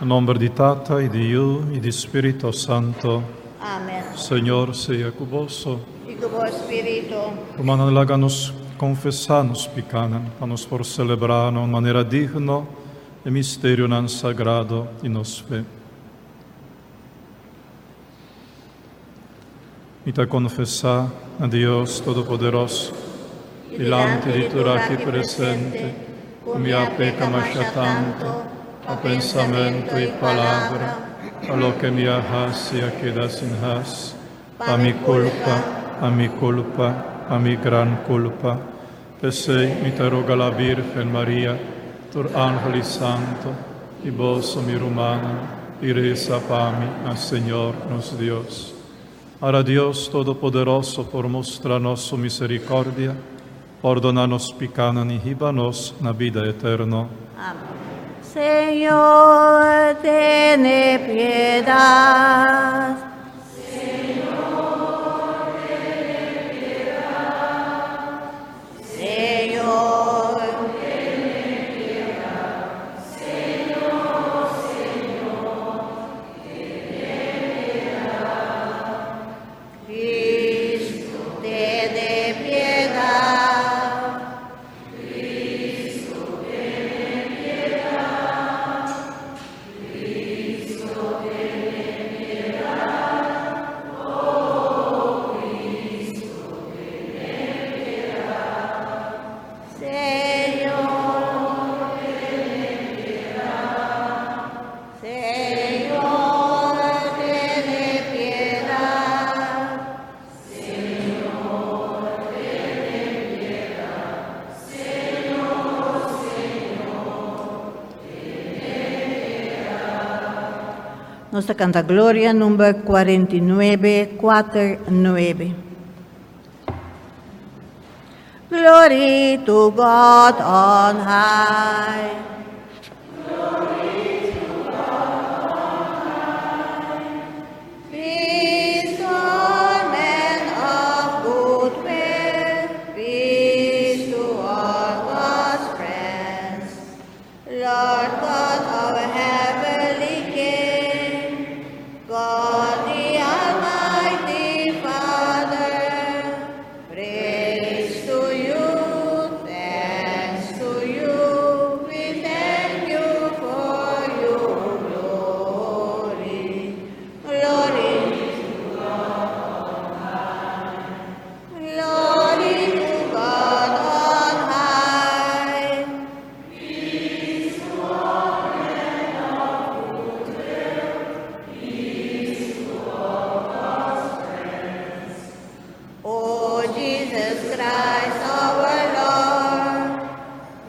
Na nomber di Tata y di Yiu y di Spirito Santo. Amen. Señor sea cu boso. Y cu bo spirito. Rumannan, laga nos confesa nos picanan, pa nos por celebra na un manera digno e misterionan sagrado di nos fe. Mi ta confesa na Dios Todopoderoso, dilanti di tur aki presente, cu mi a peca masha tanto, pa pensamento y palabra, pa loke mi a haci y a keda sin haci, pa mi culpa, pa mi culpa, pa mi gran culpa. P'esey mi ta roga la Virgen Maria, tur angel y santo, y boso mi rumannan, y reza pa mi na Señor nos Dios. Ara Dios Todopoderoso por mustra nos su misericordia, pordona nos picanan y hiba nos na bida eterno. Amén. Señor, tene piedad. Señor, tene piedad. Señor, Señor, tene piedad. Cristo, tene piedad. Cristo, tene piedad. Cristo, tene piedad. Oh, Cristo, tene piedad. Señor, tene piedad. Señor, tene piedad. Señor, tene piedad. Señor, Señor, tene piedad. Nos ta canta Gloria number 49, 4, 9. Glory to God on high. Glory to God on high. Peace to all men of good will. Peace to all God's friends. Lord God, our heavenly King, God the Almighty Father, praise to you, thanks to you, we thank you for your glory. Glory to God on high. Glory to God on high. Peace to all men of good will. Peace to all God's friends. O Jesus Christ, our Lord,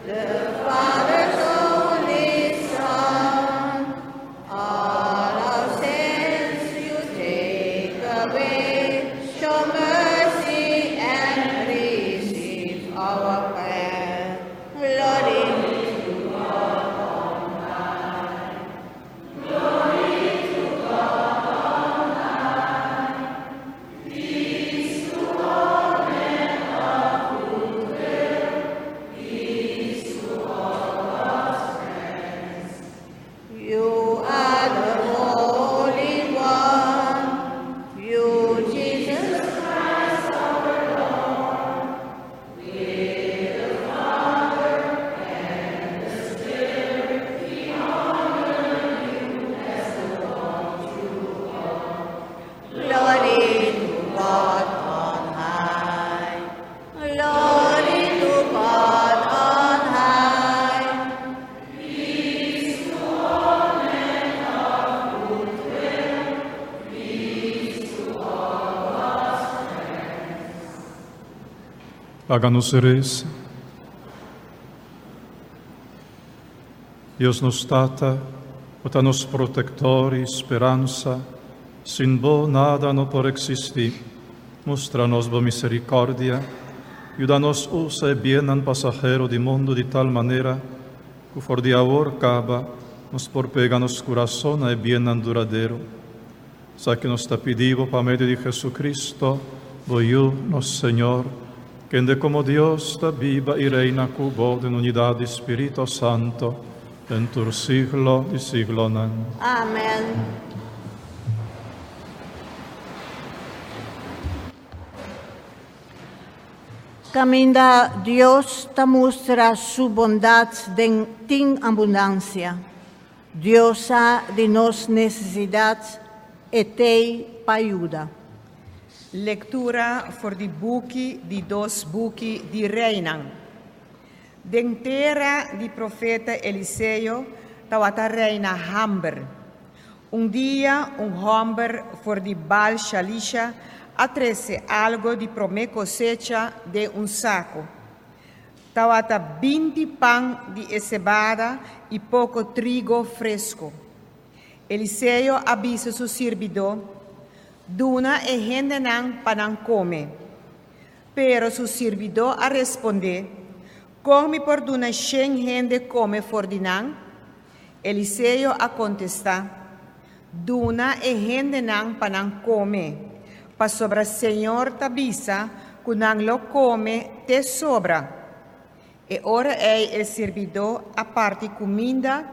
the Father's only Son, all our sins you take away, show mercy and receive our prayer. Glory to God on high. Glory to God on high. Peace to all men of good will. Peace to all God's friends. You are the Holy One. You, Jesus Christ, our Lord. With the Father and the Spirit, we honor you as the one true God. Glory to God on high. Glory to God on high. Peace to all men of good will. Peace to all God's friends. Laga nos resa. Dios nos Tata, Bo ta nos protector y speransa, sin Bo nada no por existi. Mustra nos Bo misericordia, yuda nos usa e biennan pasahero di mundo di tal manera cu for di awor caba nos por pega nos curason na e biennan duradero. Esaki nos ta pidi Bo pa medio di Jesucristo, Bo Yu, nos Señor, kende como Dios ta biba y reina cu Bo den unidad di Spirito Santo, Den tur siglo di siglonan. Amen. Caminda Dios ta mustra su bondad den tin abundancia. Dios sa di nos necesidad, e t'ey pa yuda. Lectura for di buki di dos buki di Reynan. Den tera di profeta Eliseo tawata reina hamber. Un dia un homber for di Baal Shalisha a trece algo di prome cosecha den un saco. Tawata 20 pan di e cebada y poco trigo fresco. Eliseo a bisa su sirbido, Duna e hendenan pa nan come. Pero su sirbido a responde, Con mi por duna 100 hende come for di nan? Eliseo a contesta, Duna e hendenan pa nan come, pasobra Señor ta bisa cu nan lo come te sobra. E ora ey e sirbido a parti cuminda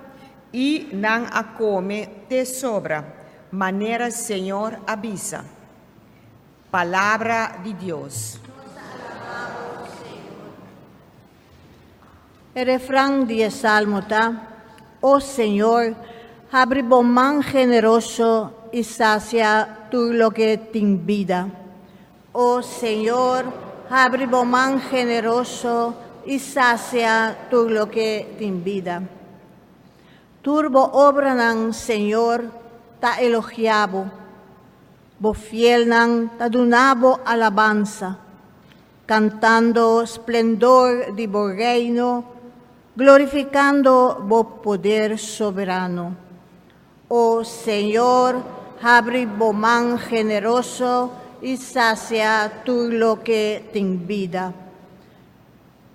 y nan a come te sobra, manera Señor a bisa. Palabra di Dios. E refran di e salmo ta, O Señor, habri bo man generoso y sacia tur loke tin bida. O Señor, habri bo man generoso y sacia tur loke tin bida. Tur bo obranan, Señor, ta elogia bo. Bo fielnan ta duna bo alabansa, cantando splendor di bo reino, glorificando bo poder soberano. O Señor, habri bo man generoso y sacia tur loke tin bida.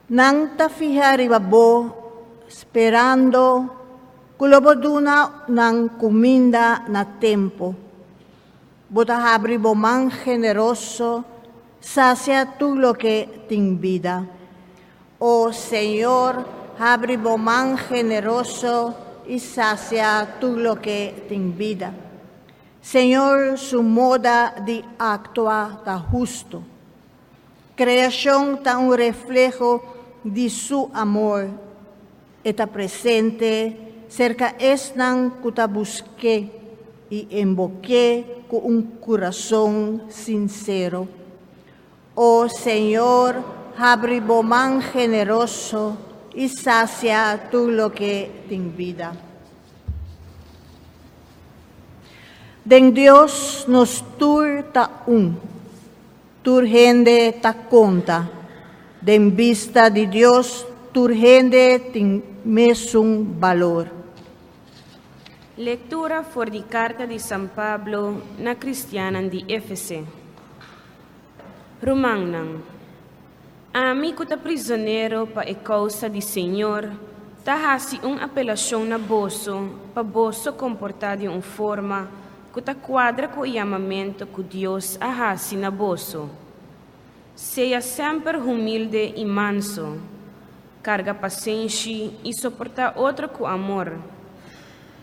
Nan ta fiha riba bo, sperando cu lo bo duna nan cuminda na tempo. Bo ta habri bo man generoso, sacia tur loke tin bida. O Señor, habri bo man generoso y sacia tur loke tin bida. Señor, su moda di actua ta husto. Creacion ta un refleho di su amor. E ta presente cerca esnan cu ta busk'e y inbok'e cu un curason sincero. O Señor, habri bo man generoso y sacia tur loke tin bida. Den Dios nos tur ta un. Tur hende ta conta. Den bista di Dios tur hende tin mesun balor. Lectura for di carta di San Pablo na cristiannan di Efese. Rumannan, ami cu ta prizonero pa e causa di Señor, ta haci un apelacion na boso pa boso comporta di un forma cu ta cuadra cu e yamamento cu Dios a haci na boso. Sea semper humilde y manso, carga pasenshi y soporta otro cu amor.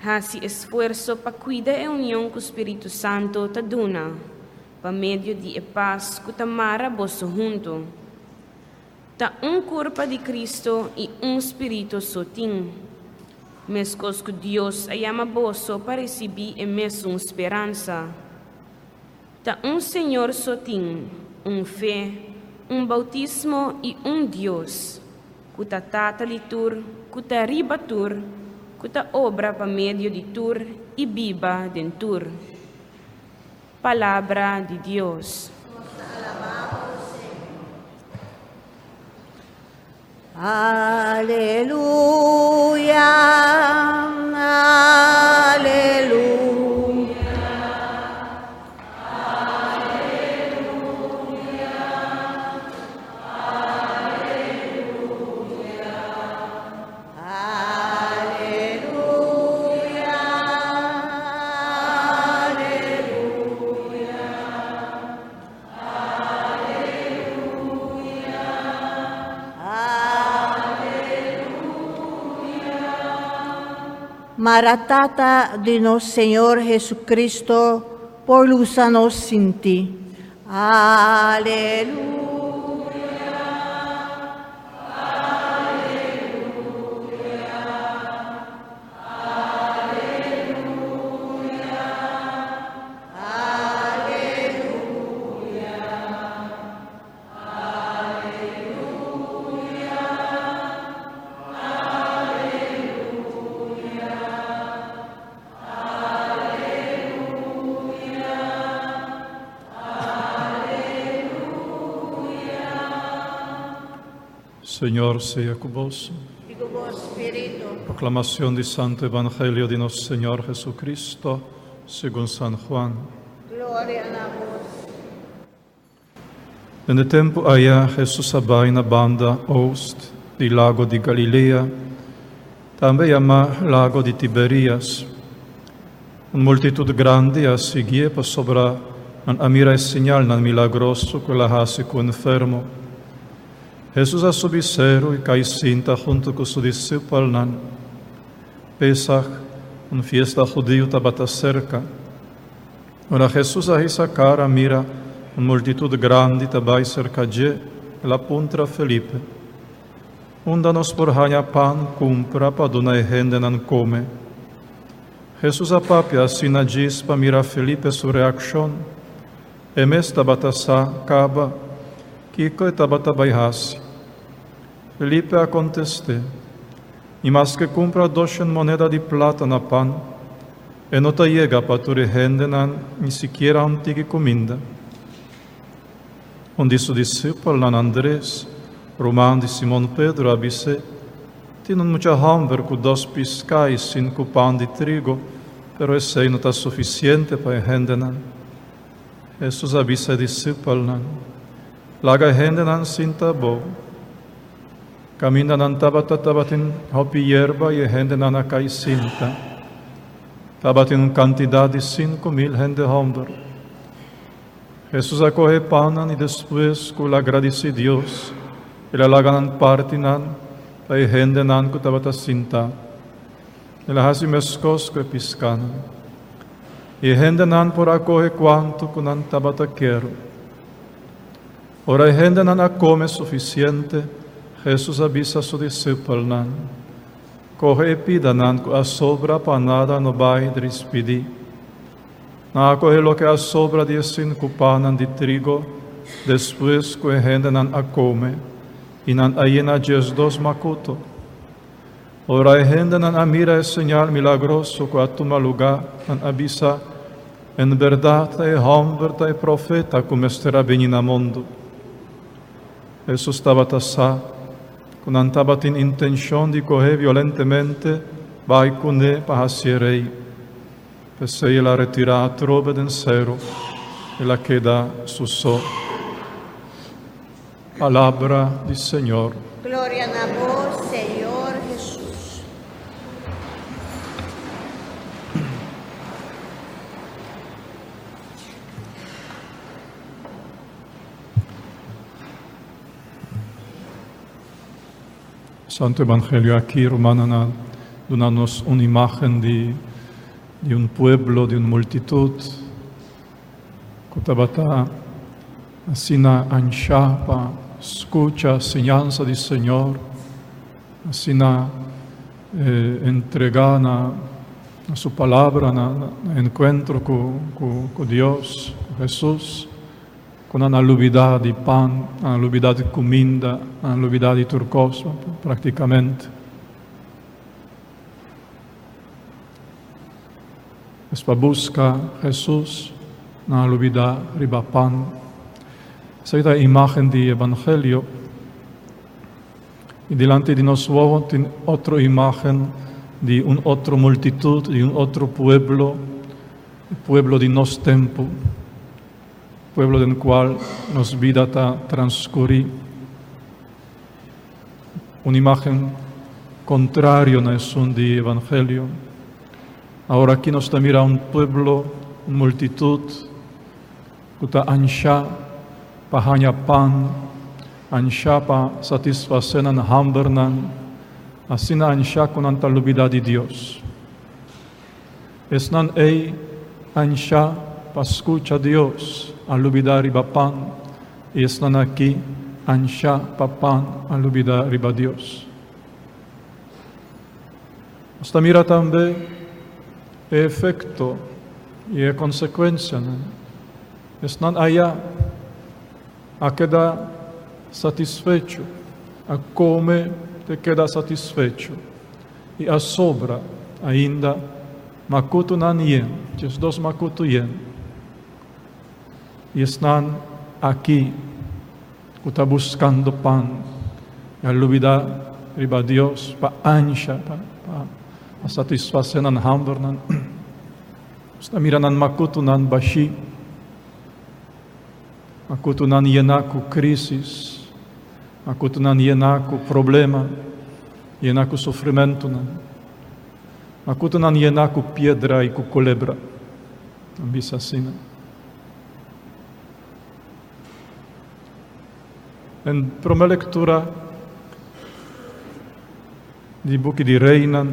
Haci esfuerso pa cuida e union cu Spirito Santo ta duna, pa medio di e paz cu ta mara boso hunto. Ta un curpa di Cristo y un Spirito so tin. Mescos cu Dios a yama boso pa ricibi e mesun speransa. Ta un Señor so tin, un fe, un bautismo y un Dios, cu ta Tata di tur, cu ta riba tur, cu ta obra pa medio di tur y biba den tur. Palabra di Dios. Aleluya, aleluya. Mara Tata di nos Señor Jesucristo por lusa nos sinti. Aleluya. Señor sea cu boso. Y cu bo spirito. Proclamación di Santo Evangelio di nos Señor Jesucristo, segun San Juan. Gloria na bo. Den e tempu aya Hesus a bai na banda oost di lago di Galilea, tambe yamá lago di Tiberias. Un multitut grandi a siguié pasobra nan a mira e señalnan milagroso ku el a hasi ku enfermo. Hesus a subi seru i kai sinta huntu ku su disipelnan. Pesach, un fiesta hudiu, tabata serka. Ora Hesus a hisa kara mira un multitut grandi ta bai serka dje, el a puntra Felipe, Unda nos por haña pan kumpra pa duna e hendenan kome? Hesus a papia asina djis pa mira Felipe su reakshon. E mes tabata sa kaba kiko e tabata bai hasi. Felipe a kontest'é, Ni maske kumpra doshen moneda di plata na pan, e no ta yega pa tur e hendenan ni sikiera un tiki kuminda. Un di su disipelnan, Andres, ruman di Simon Pedro, a bis'é, Tin un mucha hòmber ku dos piská i sinku pan di trigo, pero esei no ta sufisiente pa e hendenan. Hesus a bisa e disipelnan, Laga e hendenan sinta abou. Kaminda nan tabata tabatin hopi yerba i e hendenan a kai sinta. Tabatin un kantidat di 5000 hende hòmber. Hesus a kohe e pannan i despues ku el a gradisí Dios, el a laga nan parti nan pa e hendenan ku tabata sintá. El a hasi meskos ku e piskánan. I e hendenan por a kohe kuantu ku nan tabata kier. Ora e hendenan a kome sufisiente, Hesus a bisa su disipelnan, Kohe e pidanan ku a sobra pa nada no bai drispidí. Nan a kohe loke a sobra di e sinku pannan di trigo despues ku e hendenan a kome, i nan a yena 12 makuto. Ora e hendenan a mira e señal milagroso ku a tuma lugá, nan a bisa, En bèrdat e hòmber ta e profeta ku mester a bini na mundu. Hesus tabata sa ku nan tabatin intenshon di koh'é violentemente bai kuné pa hasié rei. P'esei el a retirá atrobe den seru, el a keda su so. Palabra di Señor. Gloria na bo, Señor Hesus. Santo Evangelio aki, rumannan, a duna nos un imagen di di un pueblo, di un multitud ku tabata asina anshá pa skucha siñansa di Señor, asina entregá na Su palabra, na enkuentro ku Dios, ku Hesus, ku nan a lubidá di pan, nan a lubidá di kuminda, nan a lubidá di tur kos praktikamente. Es pa buska Hesus, nan a lubidá riba pan. Esaki ta e imágen di Evangelio. I dilanti di nos wowo tin otro imágen di un otro multitut, di un otro pueblo, e pueblo di nos tempu, pueblo den kual nos bida ta transkurí. Un imágen kontrario na esun di Evangelio. Awor aki nos ta mira un pueblo, un multitut ku ta anshá pa haña pan, anshá pa satisfasé nan hambernan, asina anshá ku nan ta lubidá di Dios. Esnan ei anshá pa skucha Dios a lubidá riba pan, i esnan aki anshá pa pan a lubidá riba Dios. Nos ta mira tambe e efekto i e konsekuensianan. Esnan aya a keda satisfecho, a kome te keda satisfecho i a sobra ainda makutunan yen, 12 makutu yen. I esnan aki ku ta buskando pan i a lubidá riba Dios pa ansha, pa pa satisfasé nan hambernan. Nos ta mira nan makutunan bashí, makutunan yená ku krísis, makutunan yená ku problema, yená ku sufrimentunan, makutunan yená ku piedra i ku kolebra. Nan bisa asina. Den promé lektura di buki di Reinan,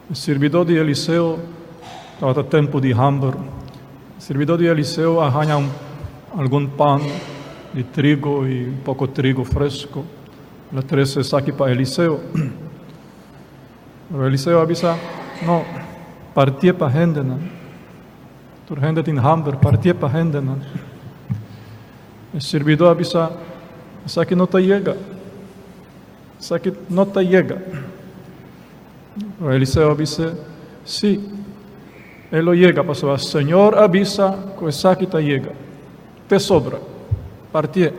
e sirbidó di Eliseo tabata tempu di hamber. E sirbidó di Eliseo a haña un algun pan di trigo i un poko trigo fresko. El a trese esaki pa Eliseo. Pero Eliseo a bisa, No, partié pa hendenan. Tur hende tin hamber, partié pa hendenan. E sirbidó a bisa, Esaki no ta yega. Esaki no ta yega. Pero Eliseo a bis'é, Sí, e lo yega, pasobra Señor a bisa ku esaki ta yega. Te sobra. Partié.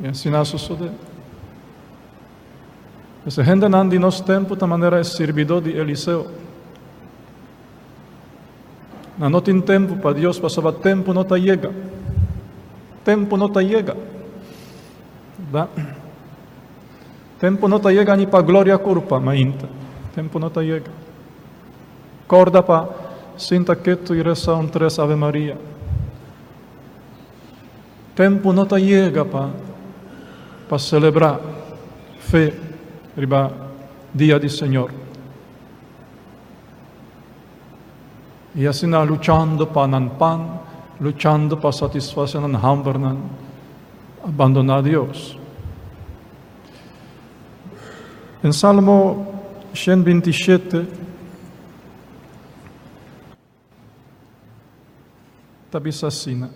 I asina a sosodé. Pues e hendenan di nos tempu ta manera e sirbidó di Eliseo. Nan no tin tempu pa Dios pasobra tempu no ta yega. Tempu no ta yega. Da. Tempu no ta yega ni pa gloria kurpa mainta. Tempu no ta yega. Korda pa sinta ketu i resa un tres Ave Maria. Tempu no ta yega pa pa selebrá fe riba dia di Señor. I asina luchando pa nan pan, luchando pa satisfasé nan hambernan, a bandoná Dios. Den Salmo 127 ta bisa asina,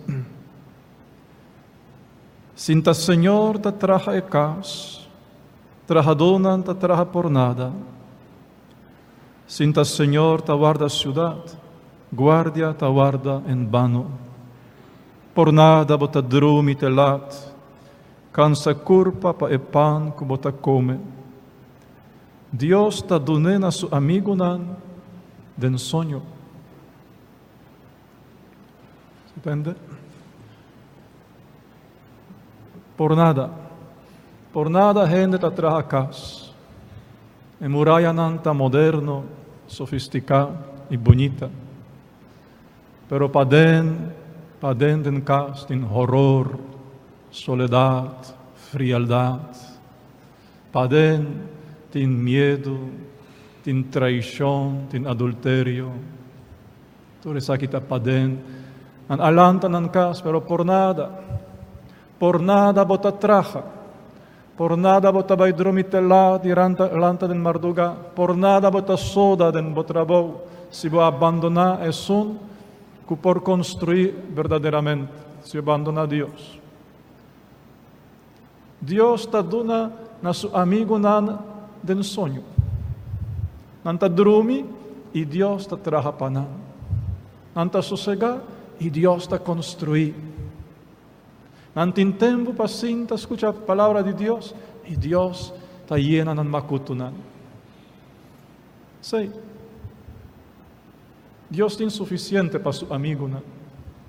Sinta Señor ta traha e kas, trahadónan ta traha por nada. Sinta Señor ta warda siudat, guardia ta warda en bano. Por nada bo ta drumi te lat, kansa kurpa pa e pan ku bo ta kome. Dios ta dun'é na su amigunan den soño. Entende? Por nada. Por nada hende ta traha kas. E murayanan ta moderno, sofistiká i bunita. Pero paden, paden den kas tin horor, soledat, frialdat. Paden tin miedu, tin traishon, tin adulterio. Tur esaki ta paden. Nan a lanta nan kas, pero por nada. Por nada bo ta traha. Por nada bo ta bai drumi te lat i lanta den marduga. Por nada bo ta soda den bo trabou si bo a bandoná esun ku por konstruí berdaderamente, si bo bandoná Dios. Dios ta duna na su amigunan den soño. Nan ta drumi i Dios ta traha pa nan. Nan ta sosegá i Dios ta konstruí. Nan tin tempu pa sinta skucha palabra di Dios i Dios ta yena nan makutunan. Sí, Dios tin sufisiente pa su amigunan.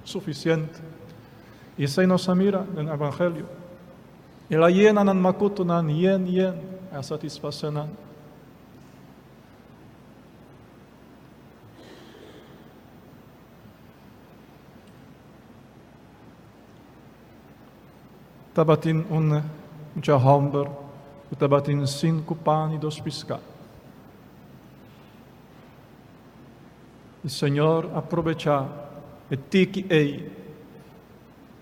Sufisiente. I esei nos a mira den Evangelio. El a yena nan makutunan yen yen, a satisfasé nan. Tabatin un mucha hòmber ku tabatin sinku pan i dos piská. I Señor a probechá e tiki ei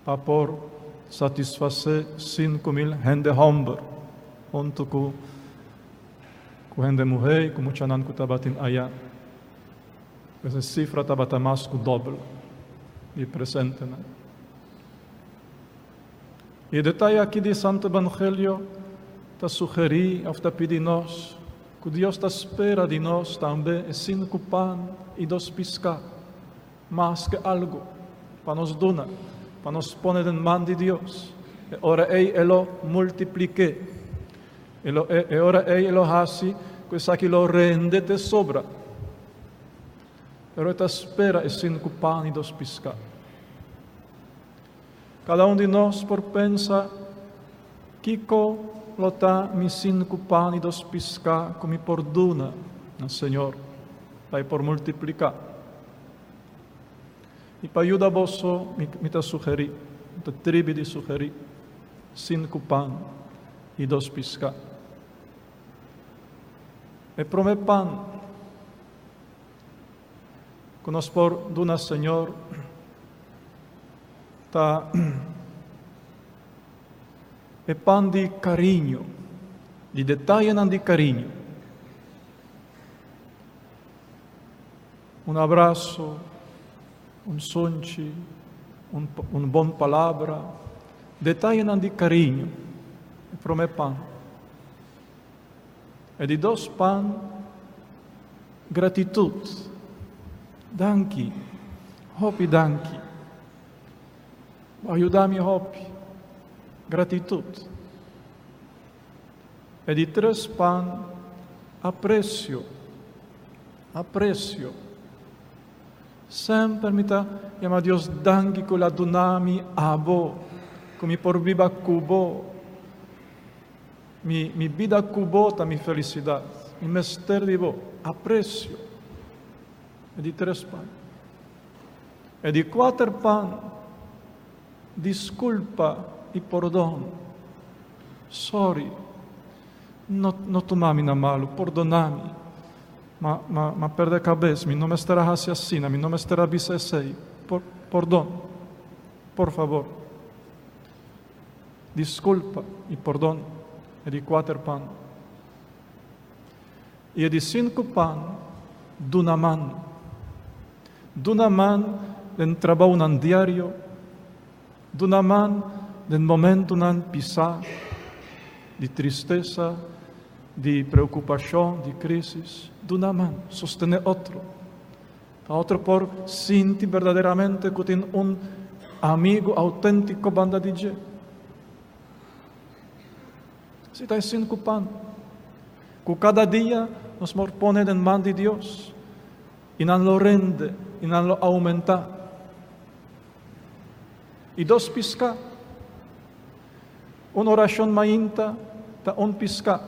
pa por satisfasé 5000 hende hòmber huntu ku ku hende muhé i ku muchanan ku tabatin ayá. Pues e sifra tabata mas ku dòbel di e presentenan. I e detaye aki di e Santu Evangelio ta sugerí òf ta pidi nos ku Dios ta spera di nos tambe e sinku pan i dos piská, maske algu, pa nos duna, pa nos pone den man di Dios. E ora ei e lo multiplik'é. E lo e ora ei e lo hasi ku esaki lo rende te sobra. Pero e ta spera e sinku pan i dos piská. Kada un di nos por pensa, Kiko lo ta mi sinku pan i dos piská ku mi por duna na Señor pa e por multipliká? I pa yuda boso mi ta sugerí, mi ta tribi di sugerí, sinku pan i dos piská. E promé pan ku nos por duna Señor ta e pan di kariño, di detayenan di kariño. Un abraso, un sunchi, un, un bon palabra, detayenan di kariño, e promé pan. E di dos pan, gratitut. Danki, hopi danki. Bo a yuda mi hopi. Gratitut. E di tres pan, apresio. Apresio. Semper mi ta yama Dios danki ku el a duna mi abo, ku mi por biba ku bo. Mi mi bida ku bo ta mi felisidat. Mi mester di bo. Apresio. E di tres pan. E di kuater pan, diskulpa i pordon. Sòri. No no tuma mi na malu. Pordoná mi. Ma ma ma pèrdè kabes. Mi no mester a hasi asina. Mi no mester a bisa esei. Por pordon. Por fabor. Disculpa y pordon, e di cuater pan. Y e di cinco pan, duna man. Duna man den trabounan diario, duna man den momentonan pisá, di tristesa, di preocupacion, di crisis. Duna man, sostene otro. Pa otro por sinti berdaderamente ku tin un amigu auténtiko banda di dje. Si ta e sinku pan ku kada dia nos por pone den man di Dios i nan lo rende i nan lo oumentá. I dos piská. Un orashon mainta ta un piská.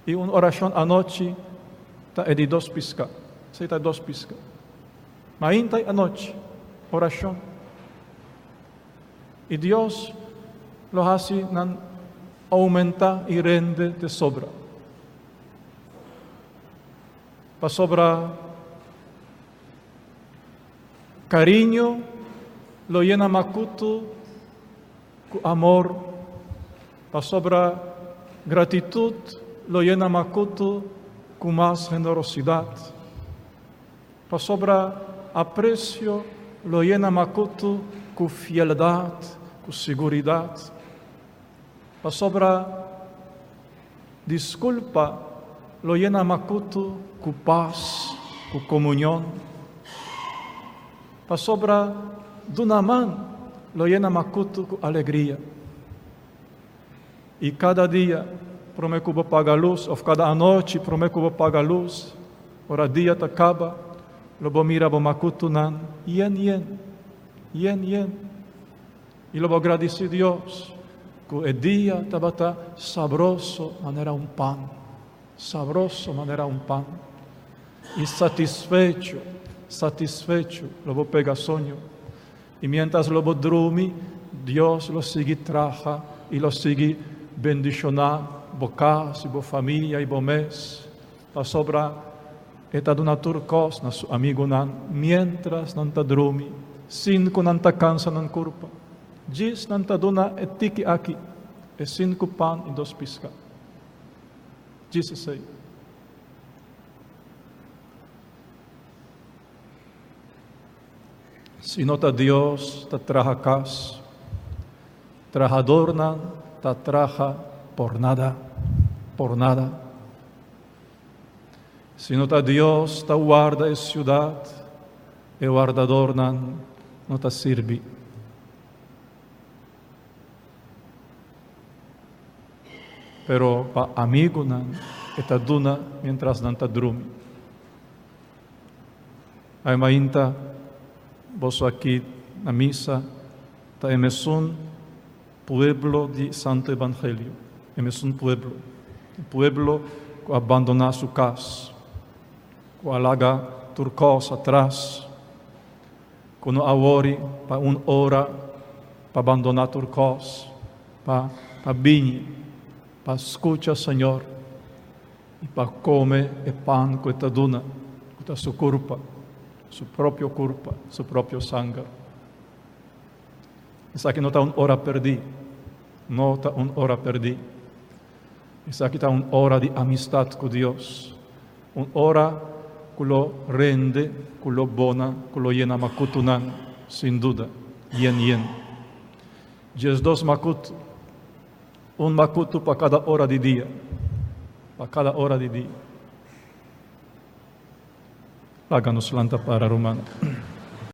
I un orashon anochi ta e di dos piská. Esei ta e dos piská. Mainta i anochi, orashon. I Dios lo hasi nan oumentá i rende te sobra. Pasobra kariño lo yena makutu Ku amor, pasobra gratitut lo yena makutu ku mas generosidat. Pasobra apresio lo yena makutu ku fieldat, ku siguridat. Pasobra diskulpa lo yena makutu ku pas, ku komunion. Pasobra duna man lo yena makutu ku alegria. I kada dia promé ku bo paga lus, òf kada anochi promé ku bo paga lus, ora dia ta kaba, lo bo mira bo makutunan yen yen, yen yen. I lo bo gradisí Dios ku e dia tabata sabroso manera un pan, sabroso manera un pan. I satisfecho, satisfecho lo bo pega soño. I mientras lo bo drumi, Dios lo sigui traha i lo sigui bendishoná bo kas i bo famia i bo mes, pasobra. E ta duna tur kos na su amigunan miéntras nan ta drumi, sin ku nan ta kansa nan kurpa. Djis nan ta duna e tiki aki, e sinku pan i dos piská. Djis esei. Si no ta Dios ta traha kas, trahadornan ta traha por nada, por nada. Si no ta Dios ta warda e siudat, e wardadornan no ta sirbi. Pero pa amigunan e ta duna mientras nan ta drumi. Ay mainta boso aki na misa ta e mesun pueblo di Santo Evangelio, e mesun pueblo, e pueblo ku a bandoná su kas, ku a laga tur kos atras, ku no a wori pa un ora pa bandoná tur kos, pa pa bini, pa skucha Señor i pa kome e pan ku e ta duna, ku ta su kurpa, su propio kurpa, su propio sanger. Esaki no ta un ora perdí, no ta un ora perdí. Esaki ta un ora di amistat ku Dios, un ora ku lo rende, ku lo bona, ku lo yena makutunan, sin duda, yen yen. 12 makutu, un makutu pa kada ora di dia, pa kada ora di dia. Laga nos lanta para, ruman.